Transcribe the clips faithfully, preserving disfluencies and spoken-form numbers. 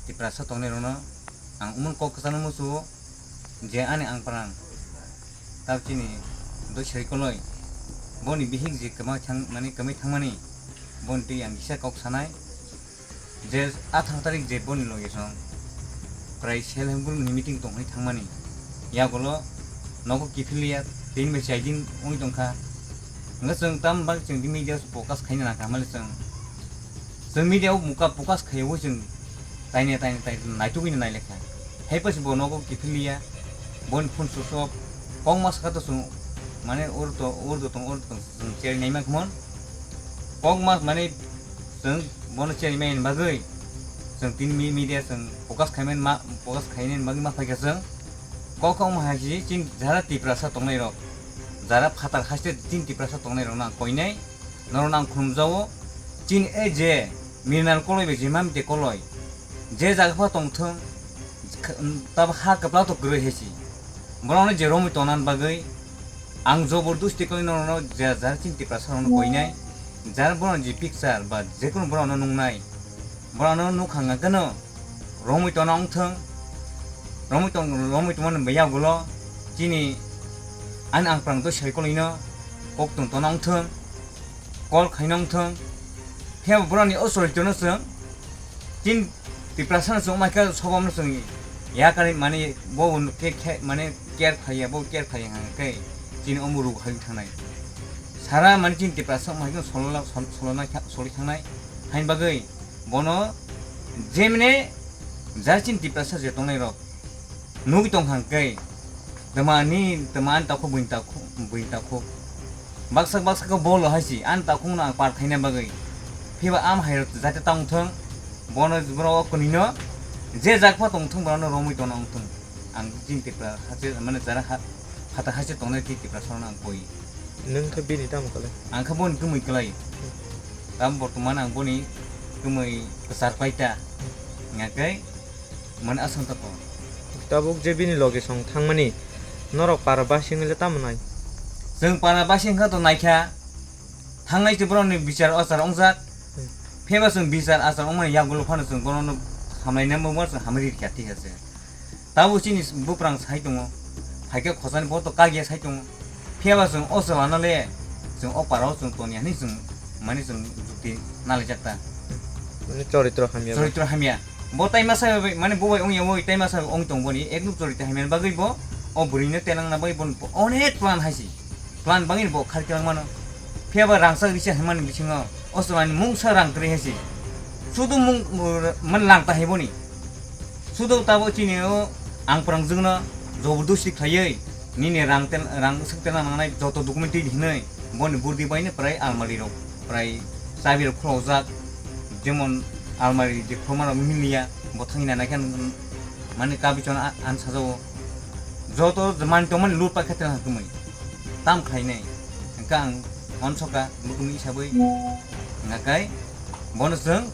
Tiprasa tongnai rokno ang umon kok kwchangno muchungo je ani ang phrang tab chini dosai koloi boni bihik je kwma thang mani kwmai thangmani boni twi ang kisa kok sanai. Je atharo tarik je boni loge song prai self help group ni meeting tong hai thangmani yagulo nogo kiphiliya tin bai chai din oi tongkha. Hwnga chwng tam bak chwng di media focus khaina nangkha mali chwng chwng media o muka focus khaiwi chwng taine taine taine naitugwi nailekha. Hai pasi bo nogo kiphiliya boni phone switch off. Kok mas kha to chwng mane ur to ur do tong ur do tong chwng cheri naima khmon. Kok mas mane chwng bono cheri mai bagwi chwng tin mi media chwng focus khaimani ma focus khainani bagwi ma phaikha chwng. Kok kok ma hai si chin jara Tiprasa tongnai rok jara phatar haste chin Tiprasa tongnai rok na koinai norok nang khulumjao. Chin e je Mirinal koloi bai je mamite koloi je jaga pha tongthwng tabo ha kwpla to kwrwi hai si borokno je romwi tongna bagwi ang jobordosti khlai norokno je jara chin Tiprasa rokno koinai jara borokno je picture ba jekunu borokno nungnai borokno nukha hwnkha kheno romwi tongna wngthwng romwi tong romwi tongmani yagulo chini ani ang phrang to sai koloino kok tong tongna wngthwng. Call khaina wngthwng. Phiya bo borokni o choritono chwng tin Tiprasano chwng wngmai khe sobamno chwng yakarwi mani bo khe khe mani care khaiya bo care khaiya hwnka khe chini omo ruk hai thangnai. Sara mani chini Tiprasa wngmai khe solola sol- solona kha- soloi thangnai. Haini bagwi bono jemne jar chini Tiprasa je tongnai rok nugwi tongkha hwnkhe twmani twmani takhuk buini takhuk buini takhuk baksa baksa khe bolo hai si ani takhukno ang par khaina bagwi. Phiba am hai rok jate tang thung bono borok o kwnwino je jak pha tong thung borokno romwi tongna wng thung. Ang chini Tipra hache mane jara ha phata hache tongnai tei Tiprasano ang koi. Nwng khe bini tamo kwlai? Ang khe boni kwmwi kwlai. Tam bortoman ang boni kwmwi kwchar pai ta. Hwnkhe mane aswk tako. Tabuk je bini loge song thangmani norok para basing le tamo nai? Chwng para basing kha to naikha. Thangnai se borokni bichar achar wngjak. Pheba chwng bichar achar wngmani yagulo phano chwng bonono hamlaina mungma chwng hamri rikha thik ase. Tabuk chini buprang sai tongo, phaikhe khosani bo to kagya sai tongo. Phiyaba chwng o chwlano le, chwng o parao chwng toniya hinwi chwng, mane chwng jukti nalaijak ta. Mane choritro hamya ba? Choritro hamya. Bo tai masa bai, mane bo bai wngya oi, tai masa bai wng tong boni, ekdom choritro hamya bagwi bo o bwrwino tenang na bai bo onek plan hai si. Plan bangwi bo khar kilang mano. Phiyaba rangchak risa himani bisingo o chwlani mungsa rang kwrwi hai si. Sudu mung, man lang ta hai boni. Sudo tabo chini o ang prangjwkno jobordosti khlaiwi nini rang tel-, rang swk telna nangnai joto document twi hinwi boni burdi baino prai almari rok prai chabi rok khulokjak, jemon almari je khulokma rok miliya bo thangwi nanai khe mani kabichon a-, an sajao joto mani tongmani lut pakhe telna kwmwi tam khlainai hwnkhe ang uansukha bukhukni hisabwi hwnkhe. Bono chwng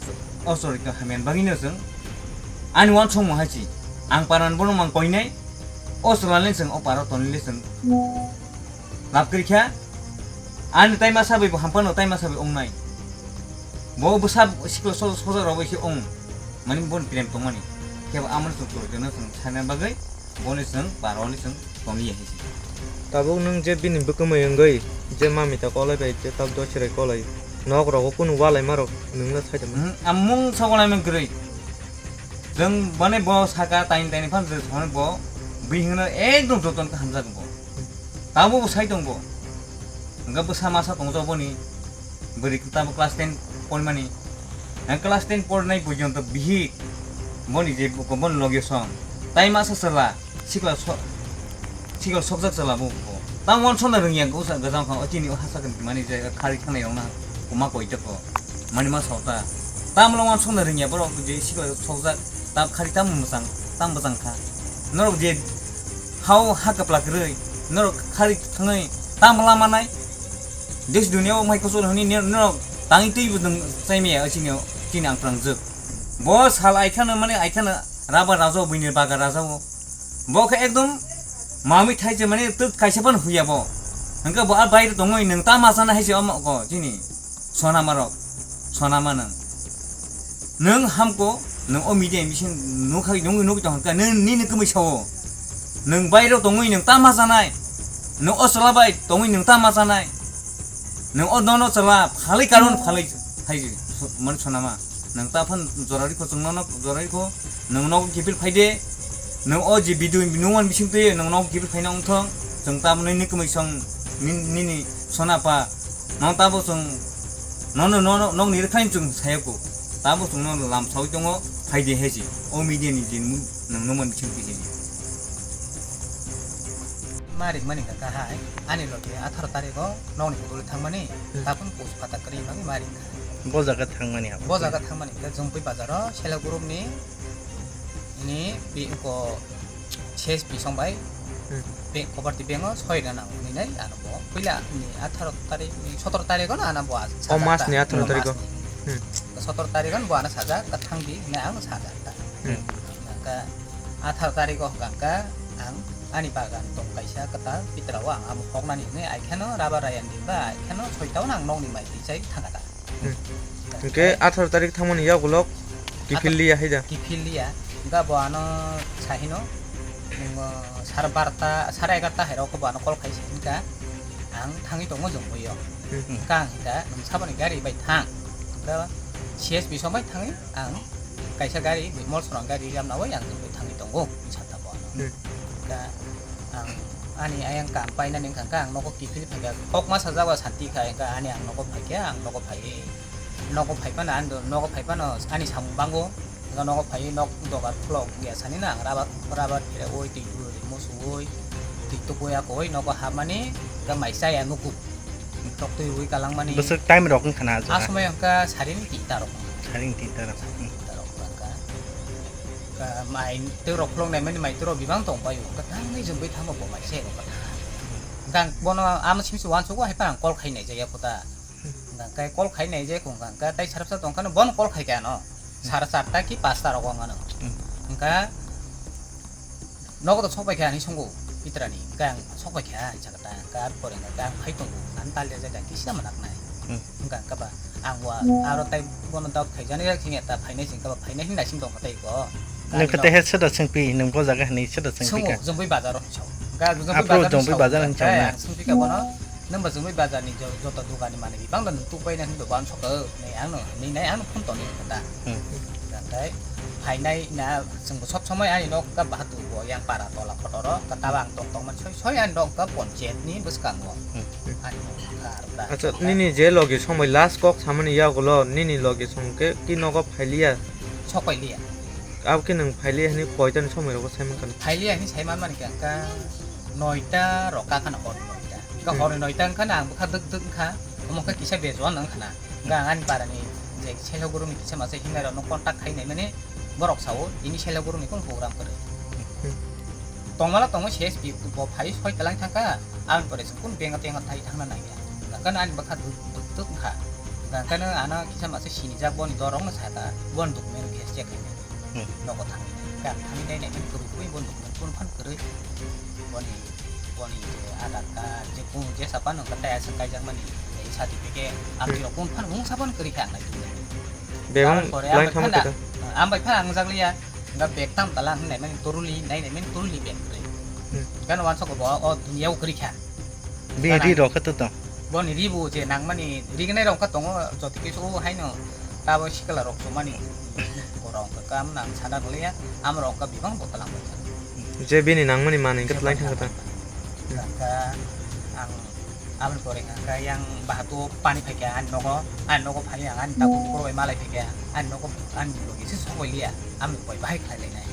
o chorito hamya bagwino chwng ani uansukmung hai si. Ang paran bono mang koinai, o chwla le chwng o paro tonwi le chwng lab kwrwi kha. Ani tai masa bai bo hamphano tai masa bai ongnai. Bo bwsa sikla so-, sojak rok bai se ong. Mani bono prem tongmani. Khe bo amoni chwng chorito no chwng sana bagwi. Boni chwng paroni chwng tomiya hinsi. Tabuk nwng je bini bwkmwi wngwi je mamita kolai bai je tabuk doserai kolai nok rogo kunu walai marok nwngno sai tongma. Hmm, amung sokolai mung kwrwi. Chwng bani bo saka taini taini phan je soni bo bihingno ekdom joton khe hamjak bo. Tabuk bo sai tong bo. Hwnkhe bwsa masa tongjago boni. Bwrwi tabuk class ten pormani. Ang class ten pornai porjonto bihik boni je buko boni logio song. Tai masa chwla sikla so-, sikla sokjak chwla bo buko. Tang uansukna rwngya gajang kha o chini o hasa mani je khari thangnai rokna kuma koi joko. Mani ma sota. Tamlo uansukna rwngya borok je sikla sokjak tab khari tam mwchang tam bwchang kha. Norok je hao ha kwpla kwrwi norok khari thangwi tam lama nai. Desh dunia o mai kosol hwnwi nir-, norok tangwi twi bo nwng chaimaya o chini, chini ang prangjwk. Bo sal aikhano mani aikhano raba raja o buini baga raja o. Bo khe ekdom mamwi thai se mani twk kaisa phano huya bo. Hwnkhe bo a baire tongwi nwng ta ma sana hai se omo ko chini sonama rok, sonama nwng. Nwng hamko Nwng o media ni bising nukha, nungwi nugwi tongkha, nwng nini kwmwi sao. Nwng bairo tongwi nwng tama chanai. Nwng o chwla bai tongwi nwng tama chanai. Nwng o nono chwla phalwi karon phalwi hai mani sonama. Nwng ta phan jora rikho, chwng nono jora rikho. Nwng nogo kiphil phaide. Nwng o je video nungman bising twi nwng nogo kiphil phaina wngthong. Chwng ta nini kwmwi song nini sona pa. Nwng tabo chwng nono, nono, nokni rwkhaino chwng sayakgo. Tamo chwngno lam saui tongo, phaidi hai se. O media ni je nwng, nwng nukmani bising twi se. Ma ringmani kha hai, ani loge atharo tarikh o nokni bodol thangmani, hmm, tabuk post phatar kwrwi bagwi ma ringkha. Bo jaga thangmani abo. Bo jaga thangmani khe Jongpui bazar o selok group ni, ni bi ko C S P song bai, hmm, be-, Kobarti bank o soi rwna nango hinwi nai ano bo puila ni atharo tarikh ni sotoro tarikh o no ano bo a-, o sajak mas ta, ni atharo o tarikh o. Mas ni. Hmm. Sotoro tarikh o no bo ano sajak, ka thang di hinwi ang sajak ta. Hmm. Hwnkha atharo tarikh o hwnkha ang ani bagan tong kaisa kwtal pitra o ang amo hoknani hinwi ai kheno rubber rayang di ba ai kheno soita o no ang nokni mai twi chai thangkha ta. Hmm. Hwnkhe atharo tarikh thangmani yagulo kiphil liya hai da? Kiphil liya. Hwnkhe bo ano sahino, nwng, sar barta, sar egarta hai rok bo ano call khai se hwnkha ang thangwi tongo Jongpui o. Hmm. Hwnkha ang hwnkha nwng saboni gari bai thang. Hwnkha C S P song bai thangwi ang kaisa gari, Molsorang gari rijak nawi ang Jongpui thangwi tongo, wng sakha bo ano. Hmm. Hwnkha ang ani ayang kam painani wngkha, hwnkha ang nogo kiphilwi phaikha, kokma sajak ba santi kha, hwnkha ani ang nogo phaikha, ang nogo phaiwi, nogo phaiphano ani do-, nogo phaiphano ani samung bango, hwnkha nogo phaiwi nok dogar khulok ya sanino ang rabar, rabar phirwi twi guri musuwi twi tukui akoi nogo hapmani, hwnkha mai chaya nugo. Tok twi rwi kalangmani. Bwswk time rok wngkha na ah jaga? Somoi wngkha sarini tinta rok. Sarini tinta rok. Sarini tinta rok wngkha. Wngkha mai twi rok khulok naimani mai twi rok bibang tong bai wngkha tangwi jwngwi thangma bo mai se rok wngkha. Hwnkha ang bono amo simi se uansukgo hai phano ang call khai nai jaya kota. Hwnkha khe call khai nai jaya wngkha khe tai sarsa tongkha no bono call khai kha ano. Sara charta ki pasta rok wngkha no. Hmm. Hwnkha Nogo to sok pai kha hinwi swngo Pitrani, hwnkhe ang sok pai kha hinwi sakha ta, hwnkhe ar pore hwnkhe ang phai tongo, ang tal rwjak kha kisa manaknai. Hmm. Hwnkhe ang khe ba ang wa aro tai bono doubt khaijani yak sing ya ta phainai sing khe ba phainai hinwi naising tong kha tei ko. Nwng khe tehe soda swngpi, nwng bo jaga hinwi soda swngpi kha? Swngo, Jongpui bazar o hinwi sao. Hwnkhe Jongpui bazar hinwi sao. Hwnkhe ang swngpi kha bono. Nwng ba Jongpui bazar ni jo-, joto dogan ni manwi bibang no nwng tukbai na hinwi bo uansuk o, nai ang no, nai ang no phone toni kha ta. Hmm. Hwnkhe phainai na chwng bo sob somoi ani nok ka Bahadur bo yang para tola kotor o, ka tabang tong tong man soi soi ani nok ka ponchayat ni bwskango. Hmm. Ani nok ka aro da. Acha, nini je logi somoi last kok samani yagulo nini logi song khe ki nogo phailiya? Sok pailiya. Abo khe nwng phailiya hinwi koitani somoi rogo sai mankha? Phailiya hinwi sai manmani khe ang kha noita rok ka khana hor noita. Hwnkhe hor noita wngkha na ang bwkha dwk dwk wngkha, omo khe kisa bejuan wngkha na. Hwnkhe ang ani parani je Selok gurungni kisa masa hinai rokno contact khai naimani borok sao tini Selok gurungni kung program kwrwi. Tongmala tongo C S P bo phai soi twlang thangkha, aboni pore se kunu benga tenga thai thangna nangya. Hwnkhe ani bwkha dwk dwk wngkha. Hwnkhe ano kisa masa sinijak boni dorokno sakha, boni document khe check khainai. Hmm. Nogo thangwi nai. Khe ang thangwi nai naimani kwrwi kwrwi bo nukmani phone phano kwrwi. Boni, boni je Aadhaar card, je kunu jesa phano hwnkhe tei aswk kaijakmani, tei certificate, hmm, amtwirok kunu phano mungsa phano kwrwi khe ang nai tongmani. Bebak. Aboni pore line ambai thangma phano, kita. Ambai phano ang jakliya, hwnkhe bag tam tala hwnwi naimani toruli, nai naimani toruli bag kwrwi. Hmm. Gana wansok bo o dunia o kwrwi kha. Bini ri rok khe to tong. Boni ri bo je nangmani rignai rok khe tongo, jotoni kisu o haino tabo sikla rok chumani borok khe kam nang sana rwliya, amrok khe bibang bo twlang bai. Je bini nangmani manwi khe twlang thang kha ta. Kha ang aboni pore kha yang bahato pani phaikha ani nogo, ani nogo phai ang ani tabu kuro bai malai phaikha ani nogo ani logi se sokoi liya, ami koi bahai khlai lainai.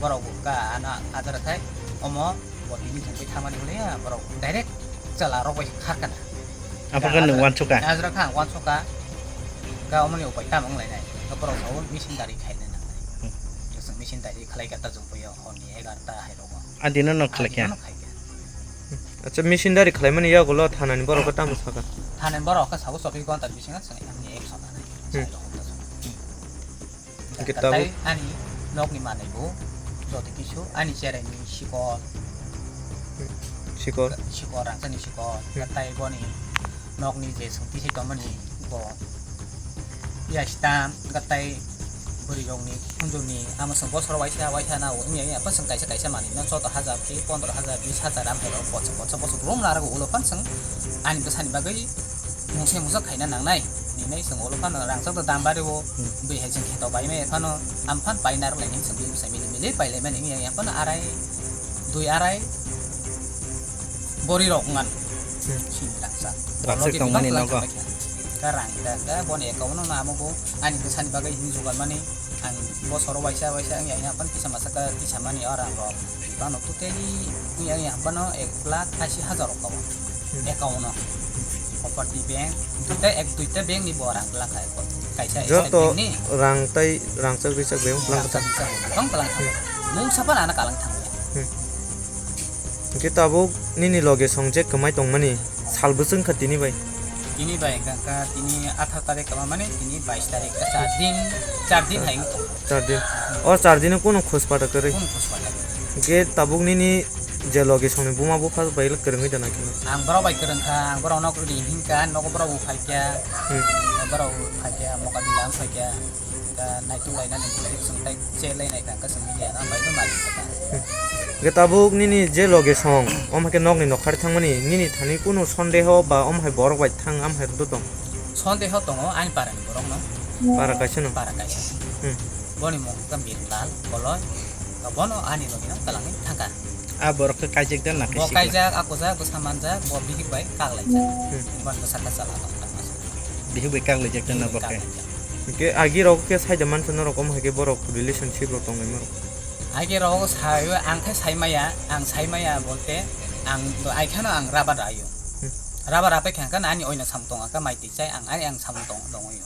Borok bo kha ana adar khai omo Bo tini chwng bai thangmani hwnwi borok direct chwla rok bai kharkha na. Aphuru khe nwng uansukha? Ajra kha ang uansukha. Ga omoni upai tamo wng lainai. Ga borok sao machine gari khaina nangnai. Hmm. Chwng machine gari khlai kha ta chwng bai horni egarta hai rogo. Adino no khlai kha? Adino no khai kha. Acha, machine gari khlaimani yagulo thanani borok khe tamo sakha? Thanani borok khe sao chobbish ghonta bisingo chwng amni action nanai. Hmm. Hwnkhe tabuk? Tei ani nokni manwi bo joto kisu ani cheraini sikol. Sikol? Sikol, rangchakni sikol. Hmm. Tei boni nokni je sungti se tongmani bo ya stamp, tei Bwrwi rokni, khunjurni, amo chwng bosoro waisa, waisa na o wngya, wngya, phano chwng kaisa, kaisa manwi no joto hajar ki pondro hajar, bis hajar, am hai rok bosor, bosor, bosor rom na rok ulo phano chwng ani bwsani bagwi mungsa, mungsa khaina nangnai. Ninai chwng ulo phano rangchak to dam bari o, Hmm. bwi hai chwng kheto bai maya phano, am phano pai narwk lai nini chwng bwi bwsai mili, mili pai lai mani wngya, wngya phano arai, dui arai, bwrwi rok wngmano. Hmm. Sini rangchak. Rangchak Logi tongmani bebak nogo. Rangchak bai kha. Ka rang da, da, boni account no amo bo ani bwsani bagwi hini jugal mani ang bosoro waisa waisa ang yang phano kisa masa ka kisa mani o rang rok. Bano totally ang yang phano ek lakh ashi hajar rok kawo. Hmm. Account no. Property bank, duita ek duita bank ni bo rang lang khai ko. Kaisa State Joto Bank ni. Rang tai rangchak richak bank lang Rangchak kata. Richak. Tong kalang thang. Mung sapa ana kalang thang. Hmm. Hwnkhe tabuk nini loge song je kwmai tongmani sal bwswk wngkha tini bai? Tini bai hwnkha kha tini atharo tarik kwma mani tini bais tarik, char din, char din hai wngkha. Char din. O char dino kunu khus pata kwrwi? Kunu khus pata kwrwi. Hwnkhe tabuk nini je loge songni buma bupha bai kwrwngwi da naikhe no? Ang borok bai kwrwngkha, ang borokno ri hinkha, nogo borok bo phaikha, Hmm. borok bo phaikha, mokabil ang phaikha. Ka naituk lainani bwrwi chwng tai che lainai ka, ka chwng milia na bai no malik ka. Hwnkhe tabuk nini je loge song, omo hai khe nokni nokhari thangmani, nini thani kunu sondeho ba omo hai borok bai thang, am hai rwdo tong? Sondeho tongo ani parani borokno. Para kaisa no? Para kaisa. Hmm. Boni mung khe Mirlal Koloi, ka bono ani logi no twlangwi thangkha. A borok khe kaijak da na Bo kaisa khe? Kaijak, akujak, bwsa manjak, bo bihik bai kak laijak. Hmm. Boni bwsa khe chwla tong thangma se. Bihik bai kak laijak da na Bihik bo bai khe? Kak laijak. Hwnkhe agi rok khe saida mansa norok omo hai khe borok relationship rok tonglaima rok. Agi rok sai, ang khe sai maya, ang sai maya bolte ang do ai khano ang rubber ayo. Hmm. Rubber apai kha khe ani oina samung tong kha mai twi chai ang ani ang samung tong, tong ayo.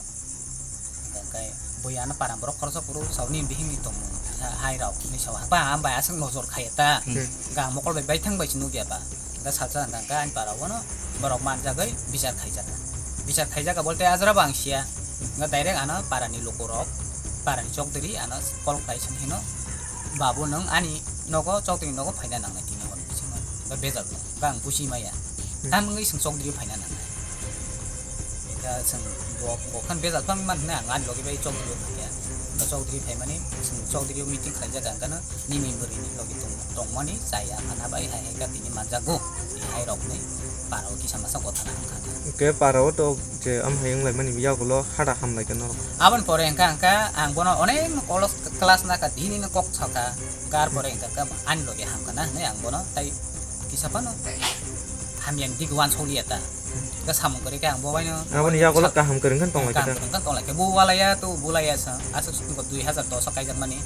Hwnkhe bui ano para borok khoroksa kuru sauni bihikni tongmung hai rok ni sao ba ang bai aswk nojor khaiya ta. Hmm. Ga mokol bai baithang bai se nukya ba. Hwnkhe salsa hwnkha hwnkhe ani para o no borok manjagwi bichar khaijak. Bichar khaijak bolte ajra bo ang siya. Hwnkhe direct ano para ni luku rok, para ni chokdiri ano call khlai song hino, "Babu, nwng ani nogo, chokdiri nogo phaina nangnai tini hor bisingo." Hwnkhe bejak no, hwnkhe ang buchi maya. Hmm. Tam wngwi chwng chokdiri phaina nangnai. Hwnkhe chwng bo, bo khan bejak phang man hwnwi ang ani logi bai chokdiri phaikha. Hwnkhe chokdiri phaimani chwng chokdiri meeting khlaijak ang khe no. Nini bwrwini logi tong-, tongmani chaya phana bai hai hai kha tini manjago. Tini hai rokni para o kisa masa kotha na wngkha. Hwnkhe para o to je am hai wnglaimani yagulo hada hamlai khe norok. Aboni pore hwnkha hwnkha ang bono onek no kolos class naka dinino kok sakha. Gar pore hwnkha hwnkha ani logi hamkha na hwnwi ang bono tai kisa phano hamyang dik uansukliya ta. Hwnkhe samung kwrwi khe ang bo baino Aboni yagulo kaham kwrwng khe tonglaikha ta. Kaham kwrwng khe tonglaikha. Bo walaya to bulaya sa. Aswk swk dui hajar dos o kaijakmani.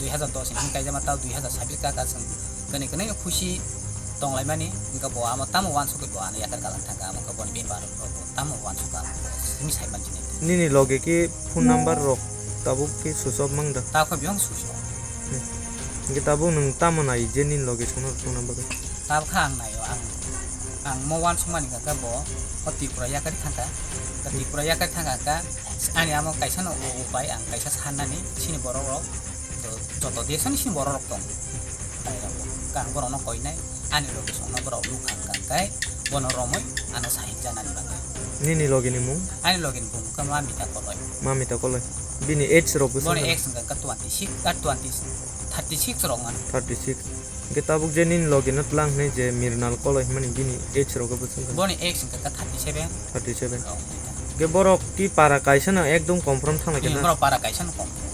Dui hajar dos ni kaijakma tao dui hajar sabbish ka ka chwng kwnwi kwnwi khusi tonglaimani. Hwnkhe bo amo tamo uansukgwi bo ano yakar kalang thangkha. Amo khe boni bepar rok bo tamo uansukha. Simi sai manjini. Nini loge khe phone number rok tabuk khe switch off mang da? Tao khe biyang switch off. Hmm. Hwnkhe tabuk nwng tamo nai je nini loge songno phone number khe? Tabukha ang naio, ang, ang mo uansukmani hwnkha khe bo o Tripura yakarwi thangkha. Ka Tripura yakarwi thangkha kha ani amo kaisa no o upai ang kaisa sannani chini borok rok, jo-, joto desoni chini borok rok tong. Tairok kha ang borokno koinai, ani location no borok nukha hwnkha khe bono romwi ano sahik janani bagwi. Nini logi ni mung? Ani logi ni mung khe Mamita Koloi. Mamita Koloi. Bini age rok bwswk Boni wngkha? Age wngkha khe twenty six, ah, twenty, thirty six rok wngkha. Thirty six. Hwnkhe tabuk je nini logi no tlang hwnwi je Mirnal Koloi hwnmani bini age rok bwswk wngkha? Boni age wngkha khe thirty seven. Thirty seven. Oh, wngkha. Hwnkhe borok ki para kaisa no ekdom confirm thanglaikha na? Borok para kaisa no confirm.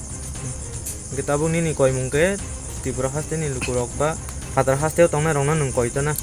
Hwnkhe tabuk nini koimung khe Tripura haste ni lukurok ba phatar haste o tongnai rok no nwng koi tana?